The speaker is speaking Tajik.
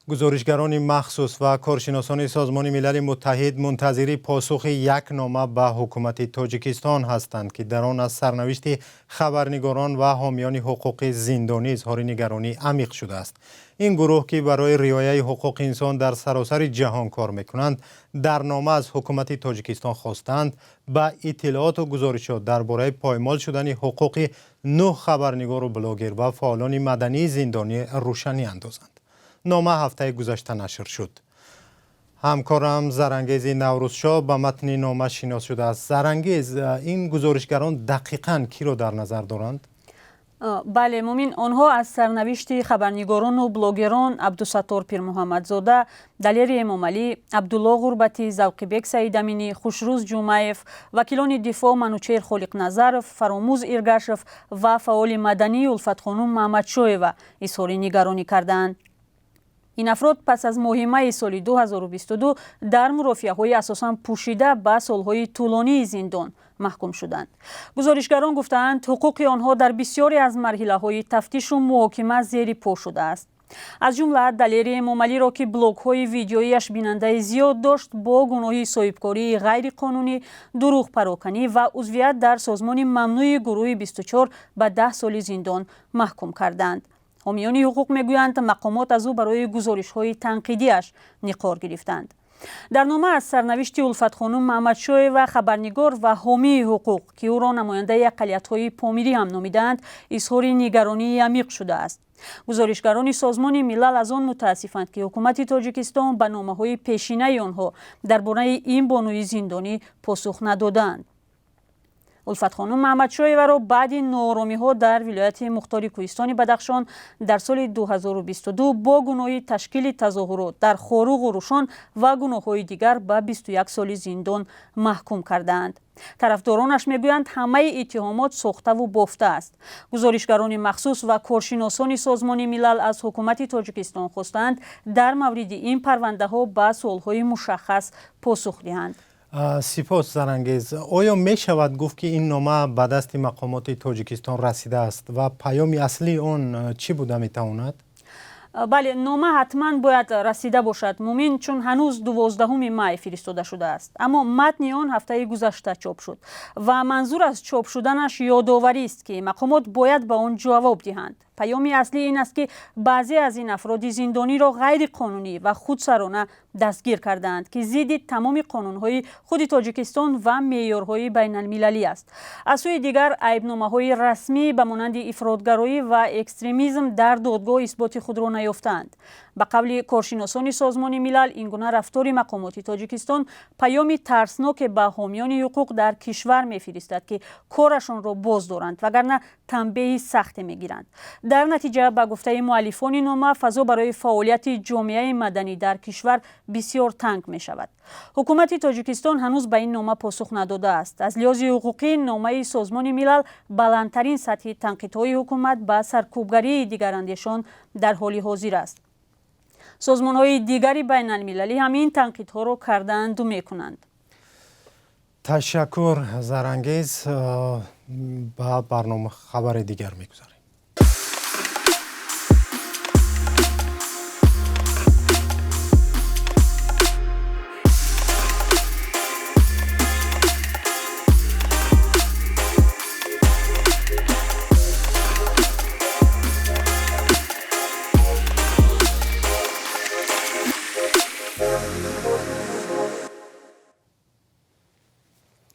Гузоришгарони махсус ва коршиносони Созмони Милали Муттаҳид мунтазири посухи як нома ба ҳукумати Тоҷикистон ҳастанд, ки дар он аз сарнавишти хабарнигорон ва ҳомиёни ҳуқуқи зиндонӣ изҳори нигаронии амиқ шудааст. Ин гурӯҳ, ки барои риояи ҳуқуқи инсон дар саросари ҷаҳон кор мекунанд, дар нома аз ҳукумати Тоҷикистон хостаанд ба иттилооту гузоришот дар бораи поймол шудани ҳуқуқи нӯҳ хабарнигору блогер ва фаъолони мадании зиндонӣ рӯшанӣ андозанд. Нома ҳафтаи гузашта нашр шуд. Ҳамкорам Зарангези Наврӯзшоҳ ба матни нома шинос шудааст. Зарангез, ин гузоришгарон дақиқан киро дар назар доранд? Бале, Мумин, онҳо аз сарнавишти хабарнигорону блогерон Абдусаттор Пирмуҳаммадзода, Далери Эмомалӣ, Абдулло Ғурбатӣ, Завқибек Саидаминӣ, Хушрӯз Ҷумаев, вакилони дифоъ Манучеҳр Холиқназаров, Фаромӯз Иргашев ва фаъоли мадании Улфатхонум Маҳмадшоева изҳори нигаронӣ кардаанд. Ин афрод пас аз моҳи майи соли 2022 дар мурофиаҳои асосан пӯшида ба солҳои тӯлонии зиндон маҳкум шуданд. Гузоришгарон гуфтаанд, ҳуқуқи онҳо дар бисёре аз марҳилаҳои тафтишу муҳокима зери по шудааст. Аз ҷумла Далери Эмомалиро, ки блогҳои видеоияш бинандаи зиёд дошт, бо гуноҳи соҳибкории ғайриқонунӣ, дурӯғпароканӣ ва узвият дар созмони мамнӯи гурӯҳи 24 ба 10 соли зиндон маҳкум карданд. Ҳомиёни ҳуқуқ мегӯянд, мақомот аз ӯ барои гузоришҳои танқидиаш ниқор гирифтанд. Дар нома аз сарнавишти Улфатхонум Маҳмадшоева, хабарнигор ва ҳомии ҳуқуқ, ки ӯро намояндаи ақаллиятҳои помирӣ ҳам номидаанд, изҳори нигаронии амиқ шудааст. Гузоришгарони Созмони Милал аз он мутаассифанд, ки ҳукумати Тоҷикистон ба номаҳои пешинаи онҳо дар бораи ин бонуи зиндонӣ посух надодаанд. Улфатхонум Маҳмадшоеваро баъди нооромиҳо дар вилояти мухтори Кӯҳистони Бадахшон дар соли 2022 бо гуноҳи ташкили тазоҳурот дар Хоруғу Рушон ва гуноҳҳои дигар ба 21 соли зиндон маҳкум кардаанд. Тарафдоронаш мегӯянд, ҳамаи иттиҳомот сохтаву бофта аст. Гузоришгарони махсус ва коршиносони Созмони Милал аз ҳукумати Тоҷикистон хостаанд, дар мавриди ин парвандаҳо ба суолҳои мушаххас посух диҳанд. Сипос, Зарангез. Оё мешавад гуфт, ки ин нома ба дасти мақомоти Тоҷикистон расидааст ва паёми аслии он чӣ буда метавонад? Бале, нома ҳатман бояд расида бошад, Мумин, чун ҳанӯз 12-уми май фиристода шудааст, аммо матни он ҳафтаи гузашта чоп шуд ва манзур аз чоп шуданаш ёдоварист, ки мақомот бояд ба он ҷавоб диҳанд. Паёми аслӣ ин аст, ки баъзе аз ин афроди зиндониро ғайриқонунӣ ва худсарона дастгир кардаанд, ки зидди тамоми қонунҳои худи Тоҷикистон ва меъёрҳои байналмилалӣ аст. Аз сӯи дигар, айбномаҳои расмӣ ба монанди ифротгароӣ ва экстремизм дар додгоҳ исботи худро наёфтаанд. Ба қавли коршиносони Созмони Милал, ин гуна рафтори мақомоти Тоҷикистон паёми тарсноке ба ҳомиёни ҳуқуқ дар кишвар мефиристад, ки корашонро боз доранд, вагарна танбеҳи сахте мегиранд. Дар натиҷа, ба гуфтаи муаллифони нома, фазо барои фаъолияти ҷомеаи маданӣ дар кишвар бисёр танг мешавад. Ҳукумати Тоҷикистон ҳанӯз ба ин нома посух надодааст. Аз лиҳози ҳуқуқӣ номаи Созмони Милал баландтарин сатҳи танқидҳои ҳукумат ба саркӯбгарии дигарандешон дар ҳоли ҳозир аст. Созмонҳои дигари байналмилалӣ ҳам ин танқидҳоро кардаанду мекунанд. Ташаккур, Зарангез. Ба барнома хабари дигар мегузарем.